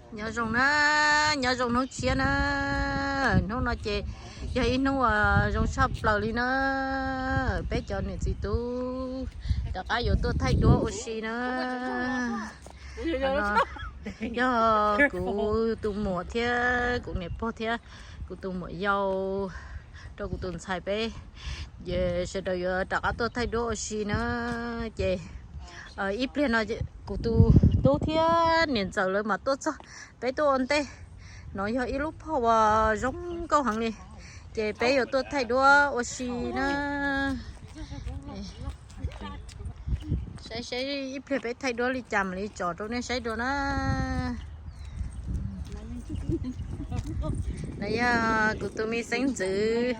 Nyob zoo na, nyob zoo hnub tshiab na. Hnub no ces yog ib hnub uas zoo tshaj plaws li na. Peb cov niam txiv tub rov qab yuav tuaj thaij duab ua si na. Yog kuv tus muam thiab kuv niam pog thiab kuv tus muam yau rau kuv tus ntxhais peb, sawv daws yuav rov qab tuaj thaij duab ua si na. Ces ib pliag no kuv tus tub thiab niam ntxawm lawv mam tuaj txog, peb tuaj ua ntej. No yog ib lub phoj uas zoo nkauj heev li, ces peb yuav tuaj thaij duab ua si na. Saib saib ib pliag peb thaij duab li cas mam li tso rau nej saib dua na. No yog kuv tus me xeeb ntxwv,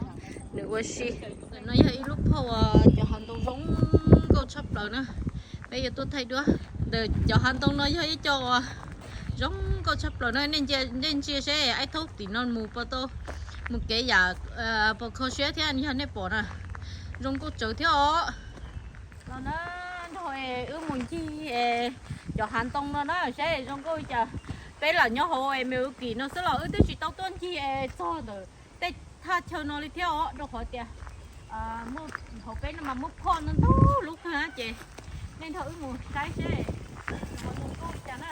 nws ua si. No yog ib lub phoj uas cov hav ntoo zoo nkauj tshaj plaws na. Peb yuav tuaj thaij duab. Ntawm cov hav ntoo no yog ib co uas zoo nkauj tshaj plaws na. Nej ntsia seb aib thaub tim no mus puas tau, mus kev yam puas kho siab thiab, yog nej pom na, zoo nkauj tsawv thiab os. Los na, nrog wb mus ncig cov hav ntoo no na, saib zoo nkauj li cas. Peb lam nyob hauv es me ua kim no xwb los wb twb tsis tau tuaj ncig es txog ntawm tej thaj chaw no li thiab os, rau qhov tias hauv peb no mas muaj phoj ntau ntau lub kawg na. Ces nej nrog wb mus saib seb zoo nkauj li cas na.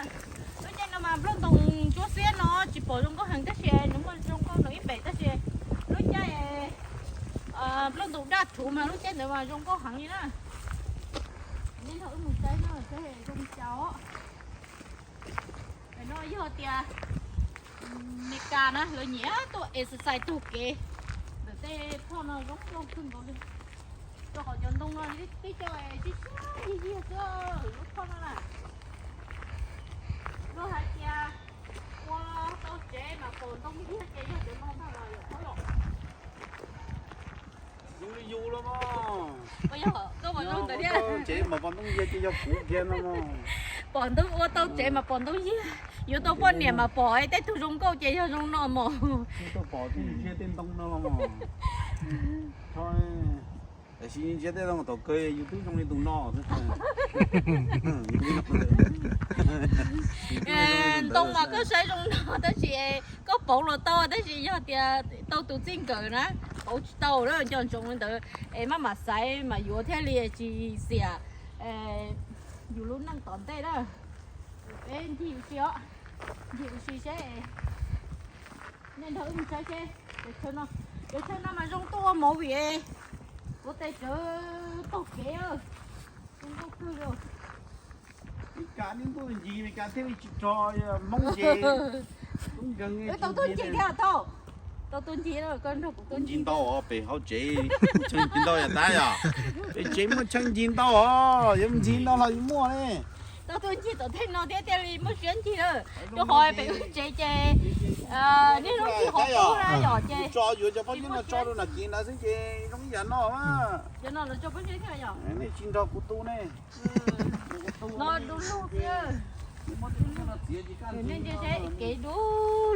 Lub caij no mas nplooj ntoo ntsuab xiab no tsis pom zoo nkauj heev tab sis nws muaj zoo nkauj nws ib pem tab sis lub caij nplooj ntoo daj rhuv mas lub caij ntawd mas zoo nkauj heev li na. Nej nrog wb mus saib no seb zoo li cas os. No yog tias Meskas na lawv nyiam tuaj exercise taug kev, ntawm tej phoj no zoo nkauj kawg nkaus li. Rau qhov cov ntoo no tib co siab siab yig yig xwb, lub phoj no na. Luag hais tias ua tau tsev mas pom ntoo yig ces yog cov no ntag los yog qhov los. Zoo li yus los mas. Ua tau tsev mas pom ntoo yig ces yog kuv kiag no mas. Pom ntoo, ua tau tsev mas pom ntoo yig, yuav tau poj niam mas pom tej tug zoo nkauj ces yog zoo no mos. Tau pom tej ntsia tej ntoo no los mas. Tam sim ntsia tej ntoo thaum kawg yus twb zoo li tus no. Ntoo mas koj saib zoo no tab sis koj pauv los tau tab sis yog tias tau tus txij nkawm na, pauv tsis tau na, nco ntsoov li ntawd es maj mam xaiv mas yuav thiaj li tsis xiam yus lub neej tom ntej na. Peb ncig ua si os, ncig ua si seb. Nej nrog wb mus saib seb, cov chaw no mas zoo tuaj ua movie, ua tes tsawv taug kev, zoo nkauj kawg li. Ib kas niaj ntuj ncig Meskas thiaj li tsis tso Hmoob ces tub nkeeg. Wb tau tuaj ncig thiab tau, tau tuaj ncig, koj nrog kuv tuaj ncig ntau os, pem hauv tsev tshee ncig ntau yam tab yom. Pem tsev muaj tshee ncig ntau os, yuav ncig ntau los yuav muaj li. Tau tuaj ncig tom tej no thiab thiaj li muaj siab ncig lawm. Rau qhov pem wb tsev ces niaj hnub ncig qhov qub na yom ces tso yuav cov pob zeb no tso rau nram kev ntawd xwb ces zoo ib yam no. Cov no lawv tso pob zeb thiab yom. Nej tsis nrog kuv tu ne. No du lug xwb. Nej ntsia seb kev du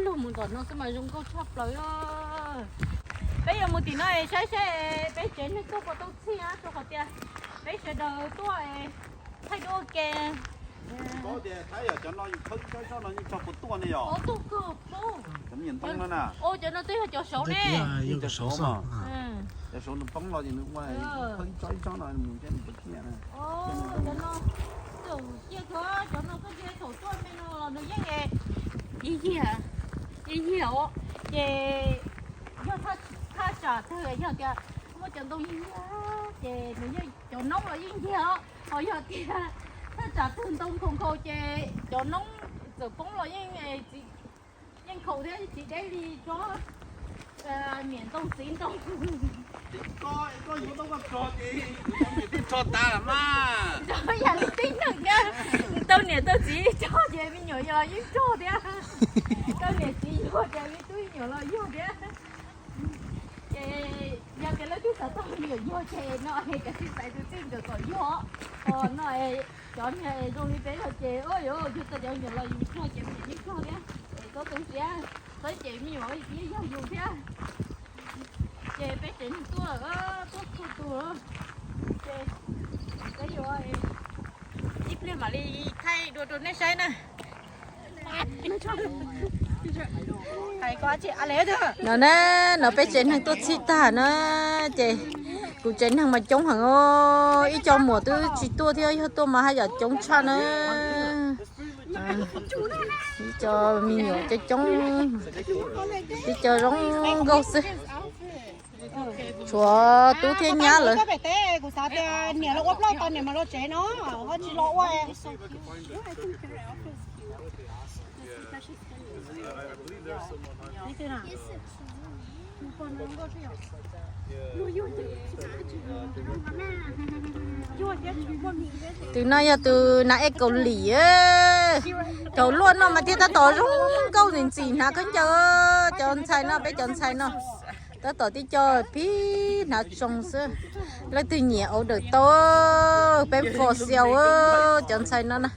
lug mus tom no xwb mas zoo nkauj tshaj plaws. Peb yuav mus tim no saib seb peb tsev neeg tuaj puas tau txhij na, rau qhov tias peb sawv daws tuaj thaij duab ua ke. Cov no yus khawb tsob tsob no yeej tso puas tuaj ne yom. Cov me nyuam ntoo no na. Cov no twb yog cov saud ne. Cov saud no poob los ces nws ua khawb tsob tsob no mus thiab nws puas ciaj na. Cov no, cov no koj ntsia thaum tuaj me no los nws yeej yig yig os, ces yog thaj tsam twg yog tias muaj cov ntoo yig yig ces nws yeej, cov noob los yeej yig os, ho yog tias thaj tsam twg ntoo nkhaus nkhaus ces cov noob txawm poob los yeej, yeej nkhaus thiab tsis deb li tsob niam ntoo txiv ntoo. Koj yuav tau koj rog ces kuv cov me nyuam twb rog tas mas. Yam li tib neeg thiab, tau niam tau txiv rog ces me nyuam los yeej rog thiab. Tau niam txiv yuag ces me tub me nyuam los yuag thiab. Ces yog tias leej twg xav tau me nyuam yuag ces no es kav tsij xaiv tus txij nkawm kom yuag. Ho no es cov niag es zoo li peb no ces ua yuav yug tau cov me nyuam los yus rog ces me nyuam yeej rog thiab. Es txhob tu siab, txhob cem me nyuam, yeej yog yus thiab. Ces peb tsev neeg tuaj, tuaj txhua tus, ces peb yuav ib pliag mam li thaij dua rau nej saib na. No na, no peb tsev neeg tuaj txhij tag na, ces kuv tsev neeg mas coob heev os, ib co muam twb tsis tuaj thiab, yog tuaj mas haj yam coob tshaj na. Ib co me nyuam coob coob, ib co zoo nkauj xwb. Tshuav tub thiab nyab lawm. Kuv xav tias niam los ua plaub tau niam mas los tsev no, ho tsis los ua. Tus no yog tus nav ej Kaus Lim. Thaum luaj no mas thiaj tab tom zoo nkauj ntxim ntxim hnav khaub ncaws. Cov ntxhais no, peb cov ntxhais no tab tom tib co phib hnav tsoos xwb. Leej twg nyiam order tau, peb for sale, cov ntxhais no na.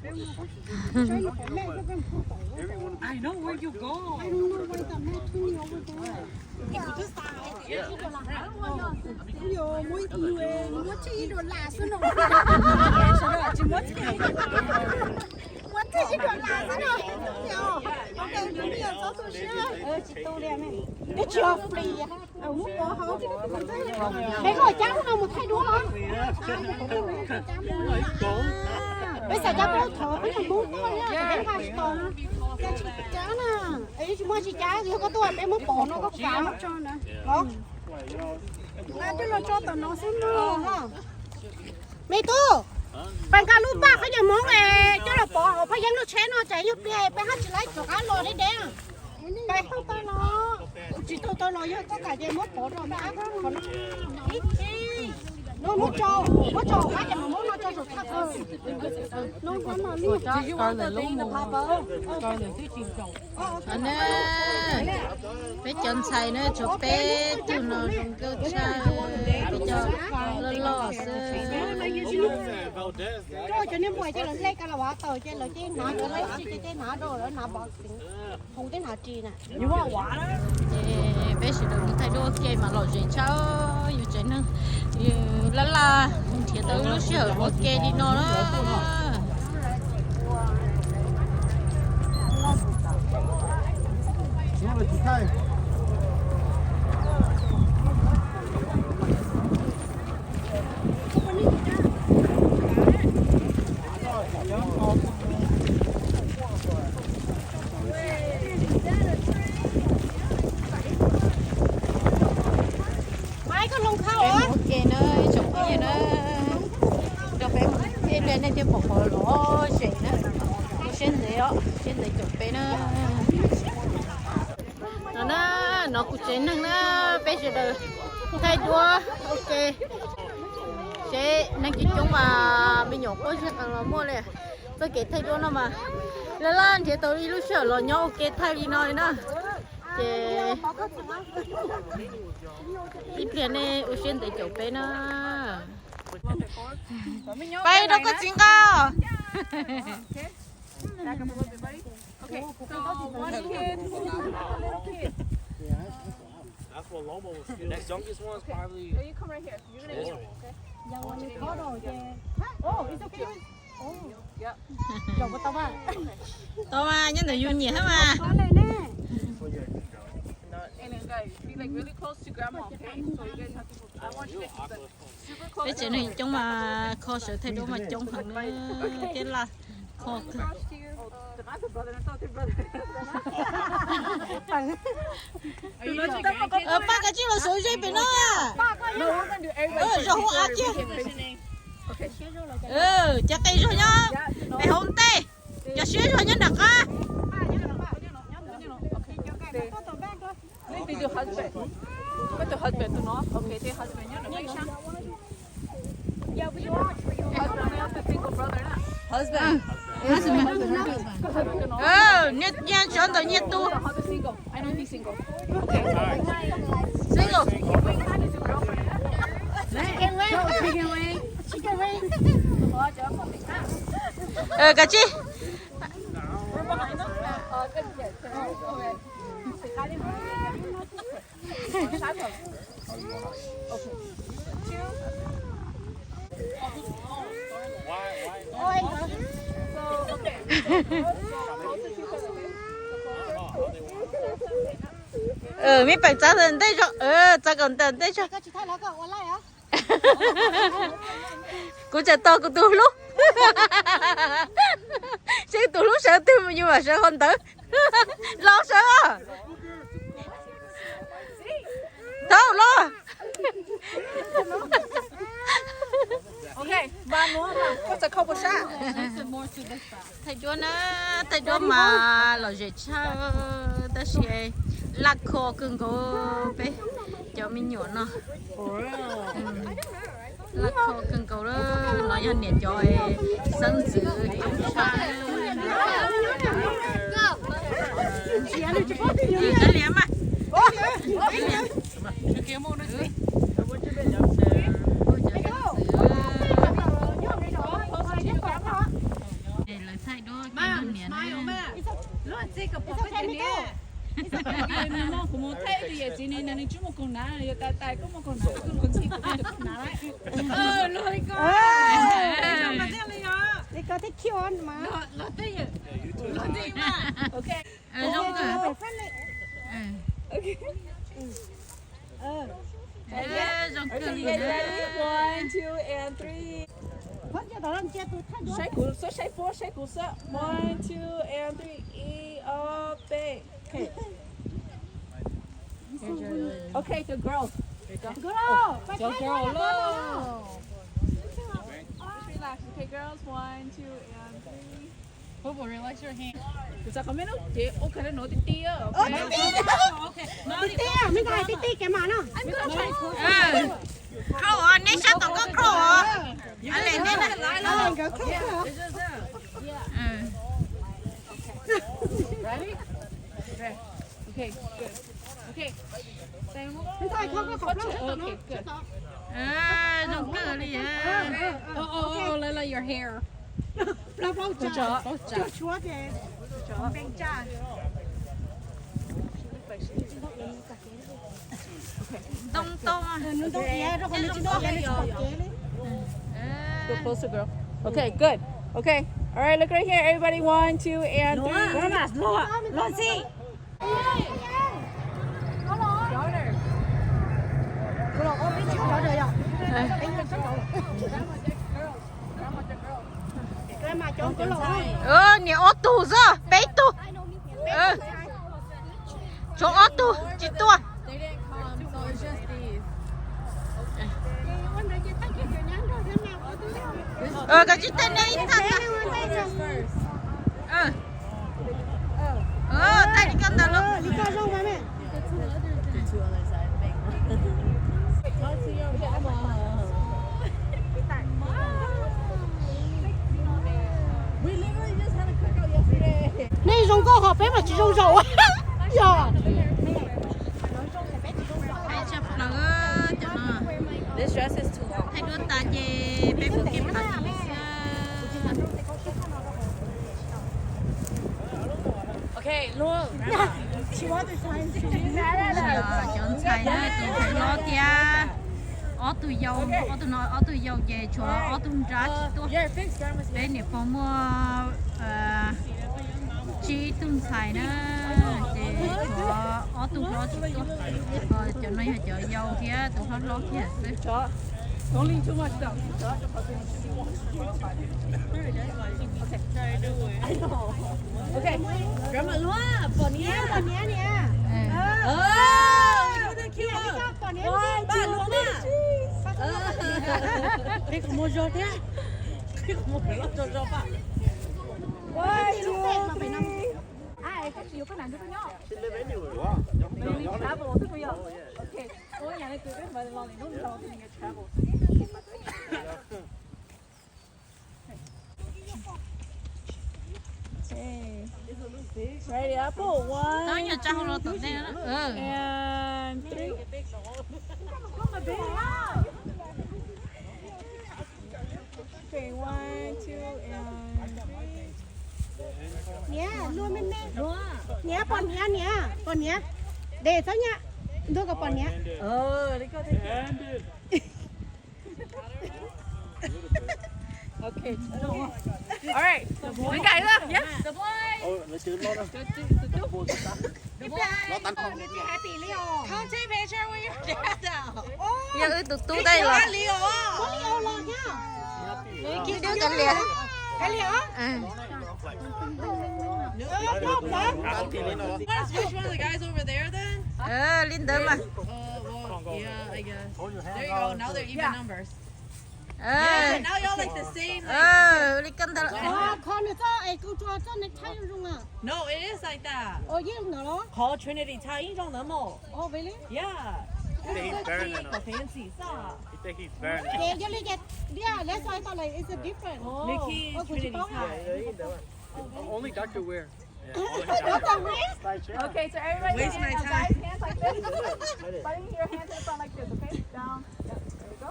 Peb koj cab lub no mus thaij duab los? Peb xav cab plaub thov peb yog Hmoob tuaj, peb nqa tsis tau. Cab na, tsis muaj tsis cab, yog koj tuaj peb muab pov no koj kav. Me tub, pab nqa lub paj qhov nyuag Hmoob coj los pov hauv phaj yeeb lub tsheb no, tsam yog pliag peb haj tsis laib rov qab los deb deb. Peb tau tau los, tsis tau tau los yog koj kam ces muab pov rau na. Muab tso, muab tso qab ces muab no tso saum thaj. Peb cov ntxhais na, tshuav peb tug no zoo nkauj tshaj, peb cov loj loj xwb. Cov niag npua ces lawv hle ka los ua tau ces lawv ces hnav, lawv hle ces ces hnav rau lawv hnav pov txeev, hau tej hnav ris na. Ces peb sawv daws mus thaij duab ua ke mas lom zem tshaj, yus tsev neeg laj laj nrhiav tau lub sij hawm ua ke li no na. Peb mus ua ke na, tsoom phooj ywg na, nrog peb mus ib pliag nej thiaj pom qhov lom zem na. Ua siab ntev os, siab ntev caum peb na. No na, no kuv tsev neeg na, peb sawv daws thaij duab ua ke. Seb neeg coob coob mas me nyuam quaj zig qees los muaj li. Txoj kev thaij duab no mas laj laj nrhiav tau ib lub sij hawm los nyob ua ke thaij li no li na. Ces ib pliag nej ua siab ntev caum peb na. Peb rau koj txiv nqa. Tau mas, nyob ntawm yus nyiam thiab mas. Peb tsev neeg coob mas kho sawv thaij duab mas coob heev na, thiab laj kho kawg. Paj kav tsij los saum ze pem no. Zog hauv av kiag. Cov qe zog nyob pem hauv ntej, cov siab zog nyob nram qab. Nyiaj tsov ntawm nyiaj tub. Single. Kav tsij. Me peem txav ntawm ntej zog, txav kom ntawm ntej zog. Kuv tseem tos kuv tus hlub. Seb tus hlub sawv twg mus yus mam sawv hauv ntawd. Los sawv os. Thaum los. Thaij duab na, thaij duab mas lom zem tshaj, tab sis laj kho kawg nkaus peb cov me nyuam no. Laj kho kawg nkaus, no yog niam cov xeeb ntxwv coob tshaj. Kav liam mas. Lawv thaij duab niam na. Kuv mus thaij tus yawm txiv ni, nws tsis muaj kaus hnav, yog tais tais koj muaj kaus hnav, koj mus ntxig kuv tus kaus hnav lawm. Li koj thiaj cute mas. Los tej, los tej mas. Ok. Zoo kawg. Zoo kawg li. One, two, and three. Saib kuv xwb, saib puab, saib kuv xwb. One, two, and three. Ib, ob, peb. Okay. Okay, good girl. Good girl. Good girl. Just relax. Okay, girls, one, two, and three. Relax your hand. Kuv txav qhov me no ces ua kawg li no tiag tiag. Tiag tiag, me ntawd hais tiag tiag kev mam no. Khau os, neb sab tom koj khau os. Ale, nkawd khau. Ready? Okay. Okay, good. Okay. Zoo kawg li. Oh, oh, oh, like your hair. Plaub plaub tsa, tshuav tshuav ces npees tsa. Ntoo tau. Nws ntoo iav rau qhov nws tsis ntoo iav nws tsis pom kev li. Go closer, girl. Okay, good. Okay. All right, look right here, everybody. One, two, and three. Los xij. Niam ob tug xwb, peb tug. Tshuav ob tug tsis tuaj. Koj tsis thaij neb ib thaj tag. Thaij li koj ntawd los. Nej zoo nkauj hos peb mas tsis zoo zaum. Yog. Thaij duab tas ces peb mus kev phav xwb. Cov ntxhais na, tus ntxhais hlob thiab ob tug yau, ob tug no ob tug yau ces tshuav ob tug nrab tsis tuaj. Peb niam pog muaj tsib tug ntxhais na, ces tshuav ob tug hlob tsis tuaj. Cov no yog cov yau thiab tus hlob hlob kiag xwb. Peb qhov muag zog thiab. Peb qhov muag zog zog paj. Ready up, one, and three. Okay, one, two, and three. Niam, luag me me. Niam, pom niam, niam, pom niam. Dej txhob nyam, ntuj kom pom niam. Okay. All right. Mấy cái nữa. Yes. The boys. Oh, lấy chữ lót đó. Double. Txawm li os. Yog wb tus tub tab sis los. Wb kav liam. Which one of the guys over there then? Li ntawd mas. Oh, well, yeah, I guess. There you go. Now they're even numbers. Yeah, now y'all like the same, like, li koj ntawd. Kho nws txoj es koj tso txoj necktie zoo zoo. No, it is like that. Yeej ntawd los? Qhov Trinity tie yeej zoo ntawd mog. Oh, really? Yeah. He think he's better than us. Kom fancy xwb. He think he's better than us. Ces yog li ces, yeah, that's why I thought, like, it's a different. Nikki, oh, kuv tsis Trinity paub tie. Only Doctor Wear. Yeah, only Doctor Wear. Okay, so everybody, waste my time. Guys, hands like this. Putting your hands in front like this, okay? Down. Yep, there you go.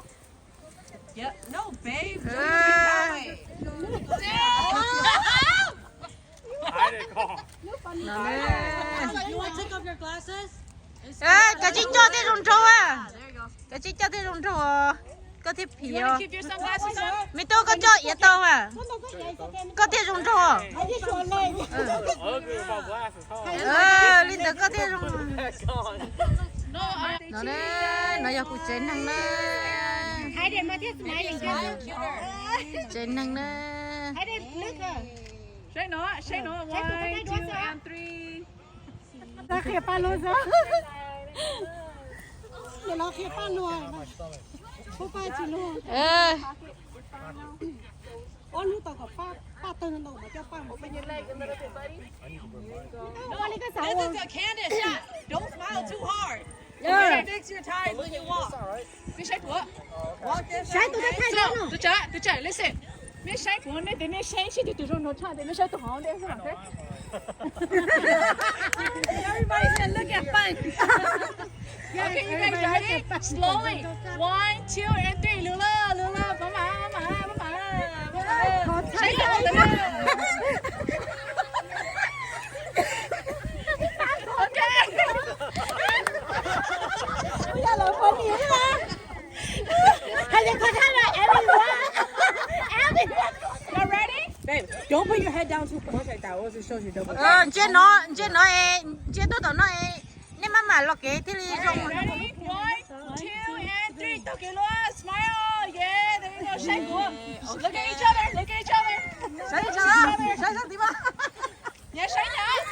Yep. No, babe. Don't do it that way. Hide it, call. You want to take off your glasses? Kav tsij coj thiaj zoo nraug a. Kav tsij coj thiaj zoo nraug os. Koj thiaj phim os. Me tub, koj coj iav tau a. Koj thiaj zoo nraug os. Li ntawd koj thiaj zoo. No ne, no yog kuv tsev neeg na. Tsev neeg na. Saib no, saib no, one, two, and three. Txhob qhia paj luag xwb. Nws los qhia paj luag. Paj tsis luag. Ob hnub tau kom paj tawg ntau mas coj paj mus. This is a Candace shot. Don't smile too hard. Okay, fix your ties when you walk. Mej saib kuv. Walk this way, okay? Tus tswv, tus tswv, listen. Mej saib kuv, nej tes mej saib seb tus twg zoo nraug tshaj tes mej saib tus hauv ntej xwb. Everybody said, look at Fun. Okay, you guys ready? Slowly. One, two, and three. Lwm lawm, lwm lawm. Pab mas, pab mas, pab mas, pab mas. Saib tus hauv ntawd na. Okay. Y'all ready? Babe, don't put your head down too much like that. Ntsia no, ntsia no, ntsia tuaj tom no, nej maj mam los kev thiaj li zoo. Ready? One, two, and three. Taug kev los, smile, yeah, there you go, saib kuv. Look at each other, look at each other. Saib, saib, saib, saib tid mas. Nyias saib nyias.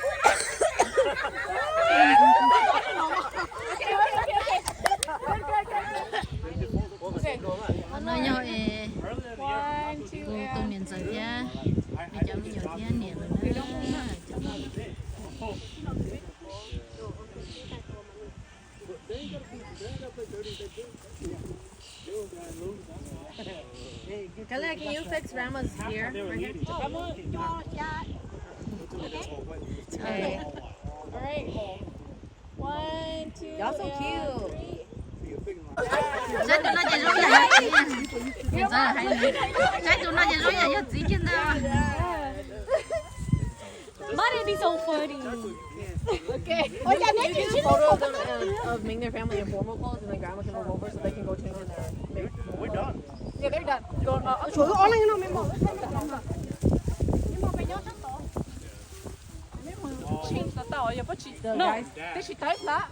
Okay, okay, okay, okay. Good, good, good, good. Okay. Qhov no yog es kuv tus niam ntxawm thiab, cov me nyuam thiab niam lawv na. Kala, can you fix Grandma's ear? Right here. Okay. All right. One, two, and three. Saib tus no ces zoo yam yog txiv, niam ntxawm hais, saib tus no ces zoo yam yog txiv kiag ntag. Why they be so funny? Okay. Photos of, of Ming, their family in formal clothes, and then Grandma can move over so they can go change in their. We're done. Yeah, they're done. Go, uh, up to. Change the towel, yeah, but she, no, did she tie flat?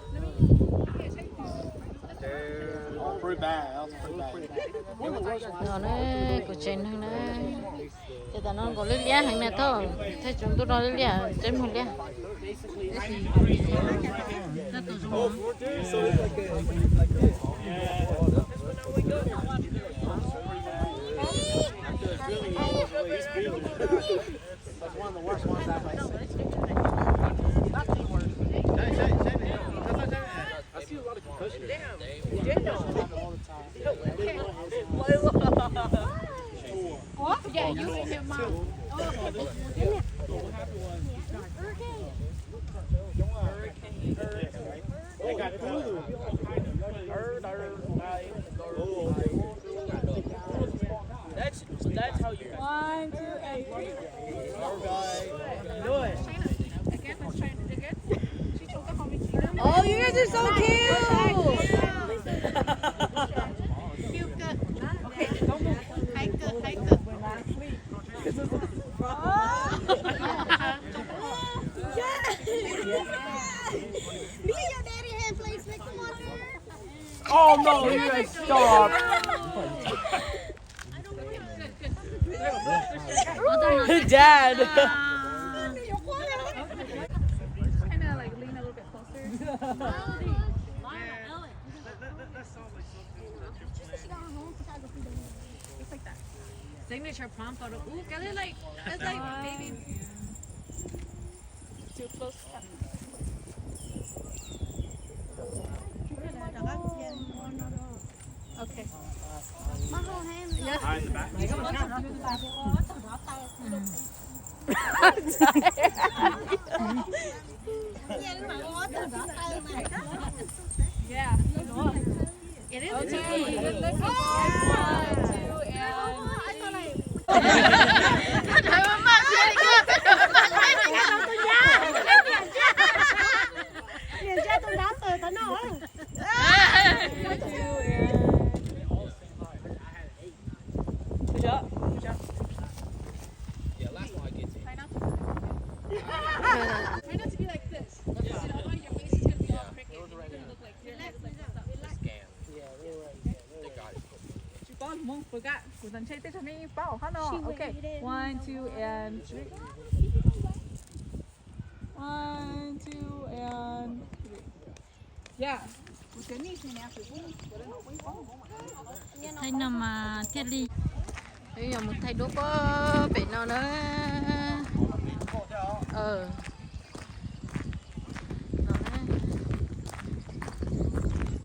Pretty bad. That was pretty bad. No ne, kuv tsev neeg na. Ces tam no nkaus liab liab heev na, thawj, thawj tsaus ntuj no liab liab, tseeb muag liab. That's one of the worst ones I've, like, seen. Not the worst. Hey, hey, hey, hey. That's not that bad. I see a lot of concussion. Damn. Damn. What? Yeah, you and your mom. Oh, okay. They got two. That's, that's how you. One, two, and three. All right. Do it. Oh, you guys are so cute. Cute. Okay, don't move. High good, high good. Oh. Yeah. Oh no, you guys stop. Dad. Kind of like lean a little bit closer. Just 'cause she got her own photography done. Just like that. Signature prom photo. Ooh, get it like, it's like baby. Too close. Okay. Yes. Yeah. It is. Okay. One, two, and Tsis paub Hmoob puas kam, kuv txhais ntshai tej zaum nej paub qhov no. Okay, one, two, and three. One, two, and three. Yeah. Thaij no mas thiaj li. Wb yuav mus thaij duab pem no na.